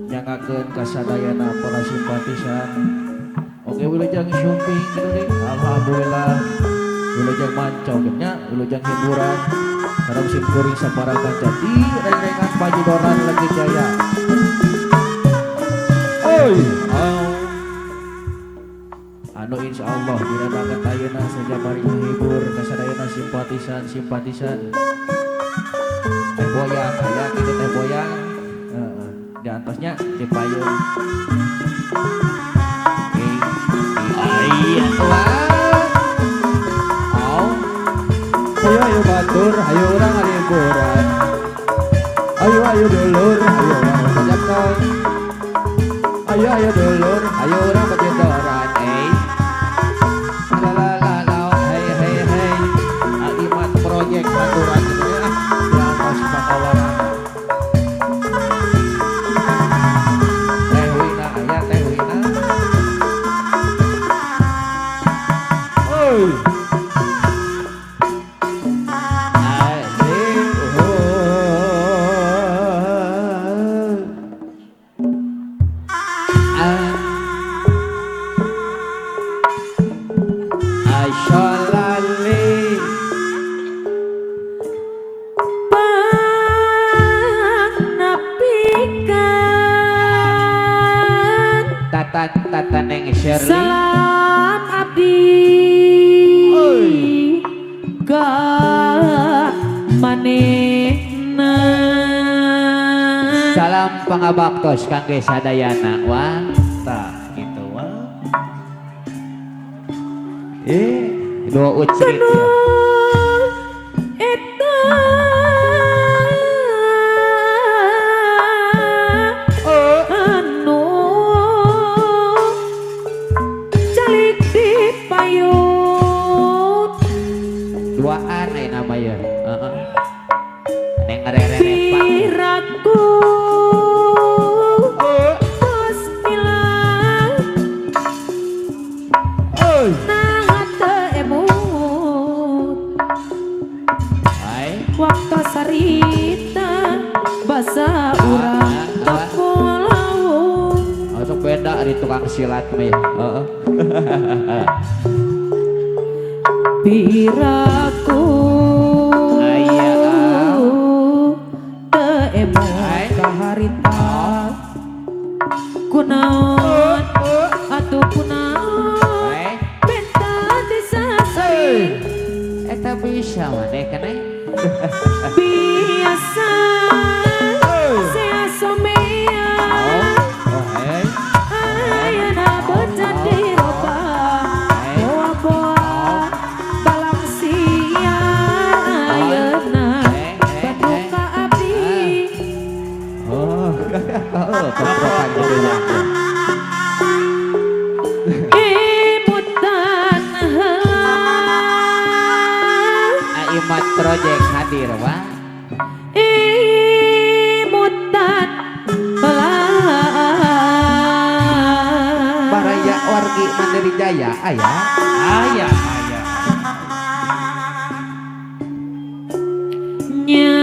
Nyangakeun kasadayana para simpatisan. Oke, wilujeng syuting gitu nih. Alhamdulillah wilujeng mancong nya, wilujeng hiburan. Sareng simkuring sapara kanca di reng-rengan Pajidoran Legit Jaya. Oi, oh. Anu insyaallah dina banget ayeuna saja bari menghibur kasadayana simpatisan-simpatisan. Teh boyang aya kitu teh boyang. Heeh, di antasnya di payung. Iya Wah. Oh, Ayo ayo batur, ayo urang liburan. Ayo ayo dulur, ayo urang bajakan. Ayo ayo dulur, ayo urang bajedoran. Eh. La la la la, hey hey hey. Alimat project aturan gitu ya. Di atas pakawaran. Teh Wina aya Teh Wina. Oi. Pangnapikan Tatan tatan neng Shirley. salam abdi ka manehna. Salam pangabaktos kangge sadayana wah. Tah gitu wah. Eh, dua ucrit ya. Eta anu calik di payun Duaan aya nama ya. Heeh. Neng ngarere pak. piraku tos milang nah teu emut Hai. waktu sarita basa urang tepulawung Oh, sok beda ari tukang silat mah ya. Heeh. piraku Aya. teu emut Hai. kaharita kunaon atuh kunaon Hai. benta disasari Eta bisa maneh kana. biasa sea somea Oh, hey. ayeuna becan diroba boa-boa balang siar ayeuna batu ka abdi. Oh, oh, keprokan gitu ya. Imutan heula. Aimat Project hadir wah. Imutan heula. Baraya wargi Mandiri Jaya aya. Aya aya. Nya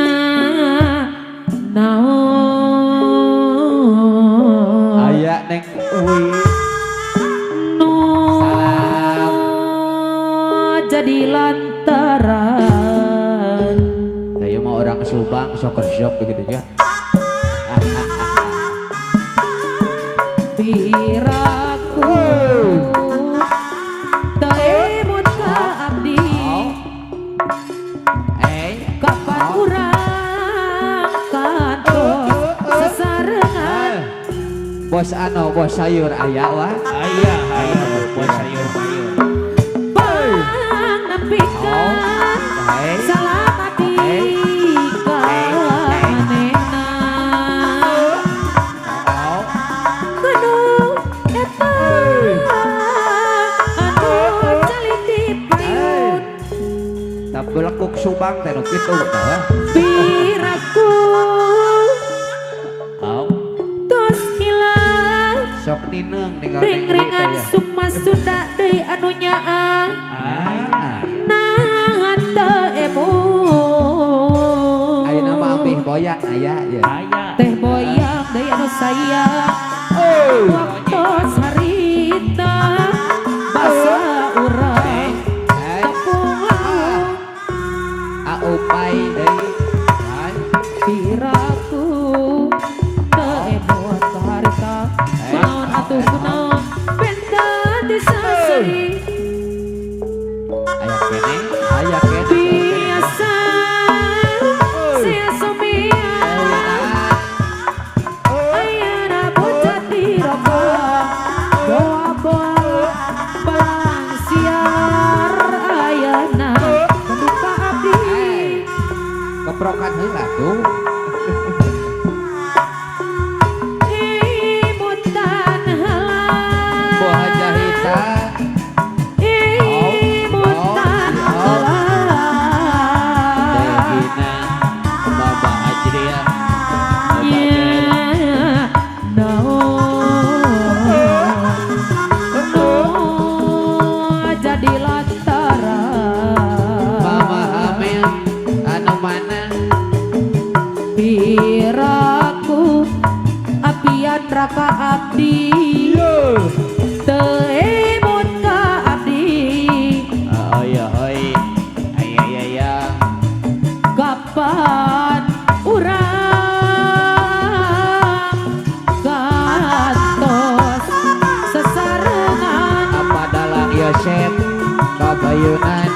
naon Aya neng Uwi. nu Salam. jadi lantaran Saya mah orang Subang sok kerjok begitu ya. piraku teu emut ka abdi Eh, kapan urang Bos ano bos sayur aya wah. Aya aya bos sayur mayur. Bang nepikeun salamati ka manehna. Kudu eta anu calik di payun. Tabelekuk Subang teh nu kitu tah. Piraku tos hilang sok nineung ninggal ring-ringan sukma Sunda deui anu nyaah. Nah teu emut. Ayeuna mah ambih boyang aya ye. Teh boyang deui anu sayang. Waktos harita basa urang tepung laung. Aupai deui. Piraku teu emut ka harita. Kunaon atuh kunaon benten disaseri. Aya keneh, aya keneh. Biasa sia sumia. Ayeuna bocah dirobah. Boa-boa balang siar ayeuna keduka abdi. Keprokan heula tuh. Imutan heula. Boha jahitan. Imutan heula. Degina Baba Ajriah. Ya, no, jadi lantaran Mama hamil anu mana? Piraku apian raka abdi teu emut ka abdi. Oh iya hoi. Aya aya aya. Kapan urang gantos sesarengan. Apa dalang Yosep kabayunan.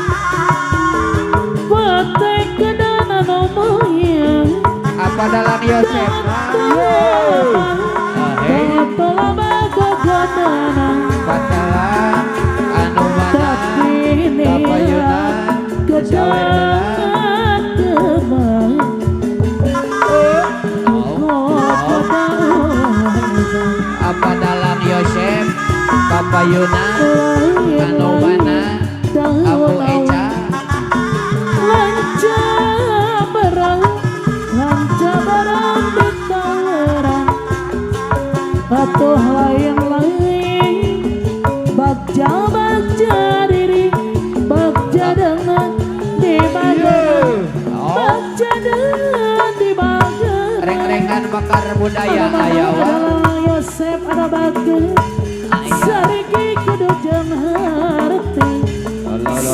Watek kedana nomoya. Apa dalang Yosep? Patalang anu mana? Kabayunan. Sawer heula. Apa dalang Yosep kapayunan anu mana? Abu Eca. Atuh lain-lain bagja-bagja diri bagja dengan di badan bagja dengan di badan. Reng-rengan bakar budaya aya wah. Yosep ada bagus sariki kudu jeung harti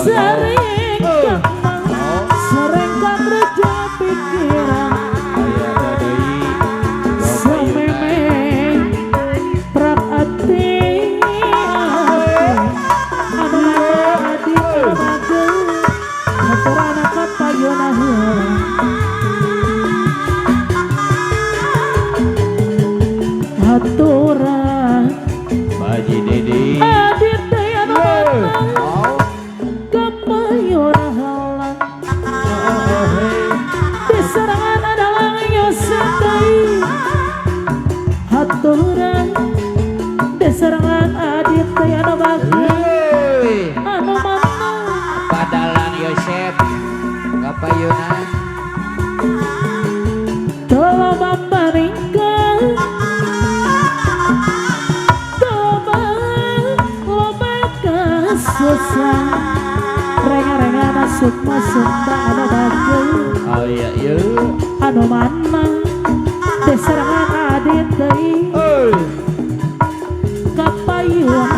sering kemang sering reja pikiran Aya deui. sameme prak ati anu mana adi bagus haturana kapayuna heula. Haturan Baji Dedi. adit teh anu mana kapayuna heula. Diserangan adalah Yosep deui. Haturan diserangan adit teh anu bagus anu mana. Padalang Yosep kapayunan. Tolong maningkan tolong loba kasusah renga-renga masuk masuk anu bagus Oh iya iya. anu mana diserangan adit deui kapayun.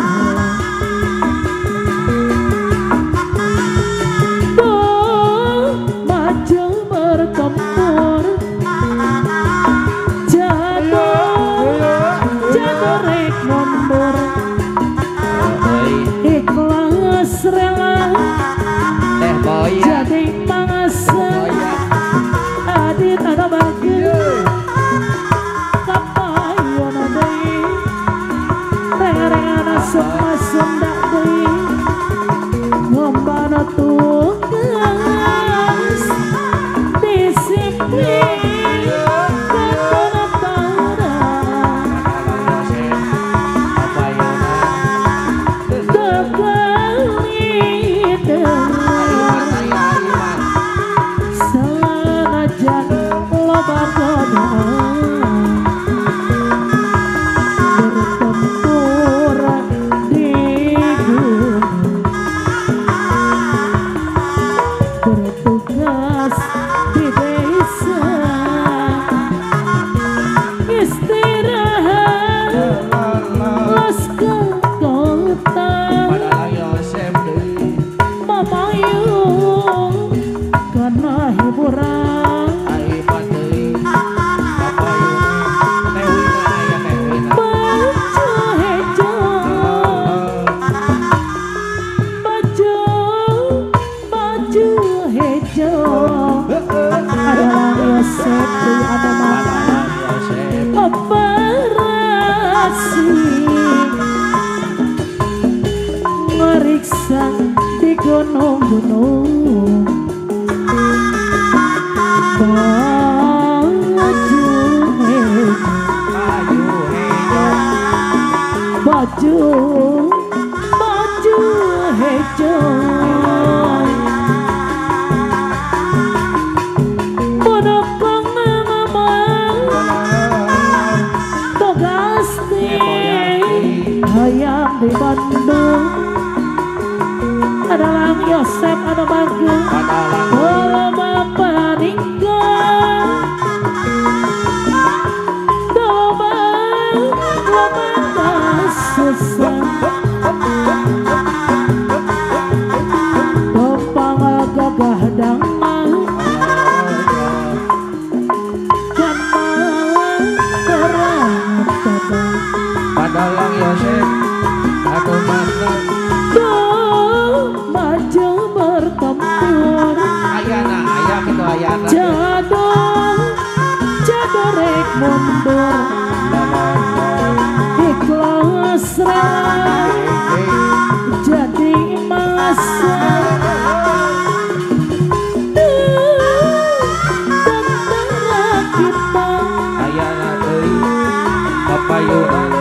Tuh maju bertempur jatuh jatuh rek mundur ikhlas rela Teh boyang. jadi mangsa Boyang. adit anu bagus. Disiplin ketentaraan Sanajan loba godaan bertempur di gunung, bertugas di desa, istirahat los ke kota, mamayung karena hiburan. Baju hejo, baju baju hejo, adalah Yosef deui anu mah operasi meriksa di gunung-gunung. Baju hejo, baju baju hejo, menopang mama tugas di hayam di Bandung. Adalah Yosef anu bagus loba paninggal, loba loba kasusah, topang gagah damai kan malang perang tabang. Padalang Yosef anu mana Tuh maju bertempur, ayana aya kitu ayana jadul jadorek mundur, ikhlas rela jadi masa. Tentara kita ayana deui papayunan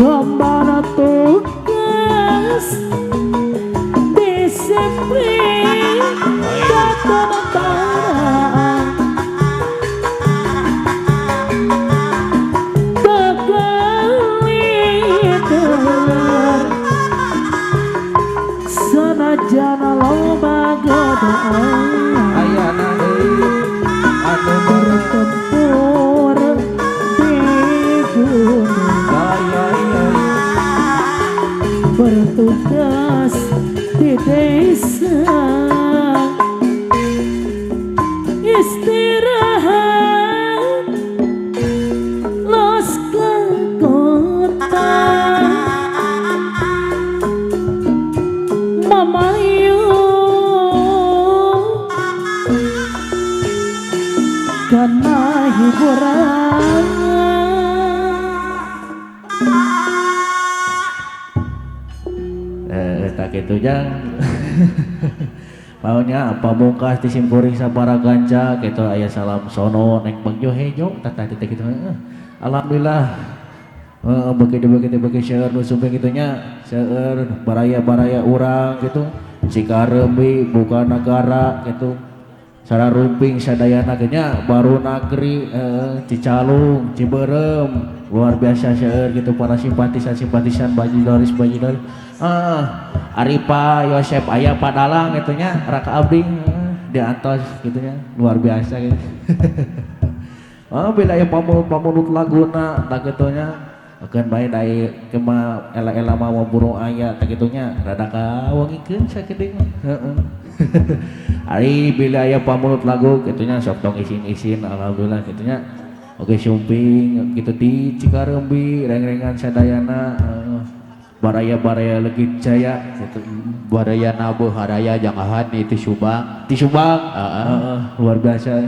gambar tugas disiplin ketentaraan tegalider sanajan loba godaan ayana deui anu bertempur di gunung, bertugas di desa, istirahat los ke kota, mamayu karena hiburan. Tak gitu jang maunya pamungkas di simkuring sabara ganca gitu aya salam sono neng bagjo hejo tata titik gitu. Alhamdulillah begitu begitu begitu seueur nu sumping kitu nya seueur baraya-baraya urang gitu Cikarembi buka negara gitu Sararumping sadayana ge nya baru nagri Cicalung Ciberem luar biasa seueur gitu para simpatisan-simpatisan bajidoris bajidoris. Aripa Yosep aya padalang gitu nya raka abdi di antos gitu nya luar biasa gitu. Bila aya pamulut laguna tah kitu nya akeun bae dai kema ela-ela mawa burung aya tah kitu nya rada kawangikeun sakedeung heeh. Ari bila aya pamulut lagu kitu nya sok tong isin-isin alhamdulillah kitu nya. Oke sumping kitu di Cikarembi reng-rengan sadayana baraya-baraya legit jaya gitu. Baraya nabuh haraya jangahan itu Subang. Di Subang. Luar biasa.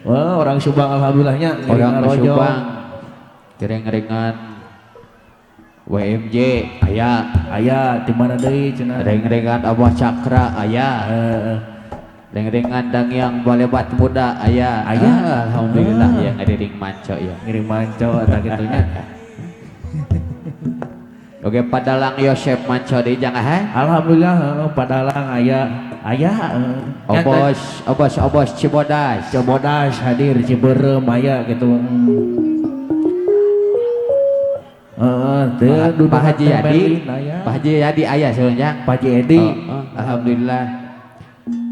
Wah, orang Subang alhamdulillahnya orang Subang. Reng-rengan WMJ aya aya di mana deui cenah reng-rengan Abah Cakra aya. Reng-rengan Dangiang Balebat Muda aya. Aya. Ah, alhamdulillah Ah. ya ngadiring manco ya. Ngiring manco eta kitu nya. Oke Padalang Yosep manco deui jangan ha. Alhamdulillah heeh, Padalang aya aya heeh. Obos obos obos Cibodas. Cibodas hadir Ciberem aya gitu. Heeh, teu Pak Haji Yadi, aya. Pak Haji Yadi aya sebenarnya. Pak Haji Edi. Oh, oh, alhamdulillah.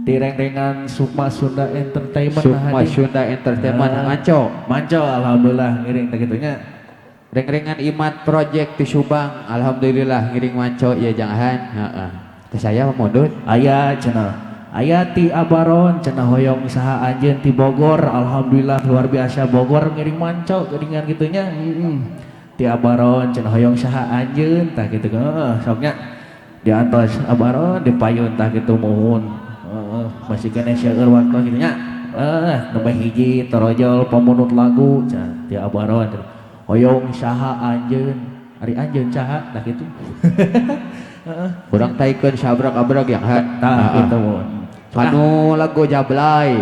Di reng-rengan Sukma Sunda Entertainment Sukma hadir. Sunda Entertainment Ah. manco. Manco alhamdulillah ngiring teh kitu nya. Reng-rengan Imat Project di Subang, alhamdulillah ngiring manco ya jangan. Heeh. Teh saya mudut. Aya cenah. Aya ti Abaron cenah hoyong saha anjeun ti Bogor, alhamdulillah luar biasa Bogor ngiring manco geuningan kitu nya. Heeh. Ti Abaron cenah hoyong saha anjeun tah kitu heeh sok nya. Di antos Abaron di payun tah kitu muhun. Heeh, masih keneh seueur waktu kitu nya. Nembe hiji torojol pamunut lagu cenah ti Abaron cenah. Hoyong saha anjeun, ari anjeun saha tah kitu. Heeh. Kurang taikeun sabrak-abrag yang han. Tah kitu muhun. Kanu lagu Jablay.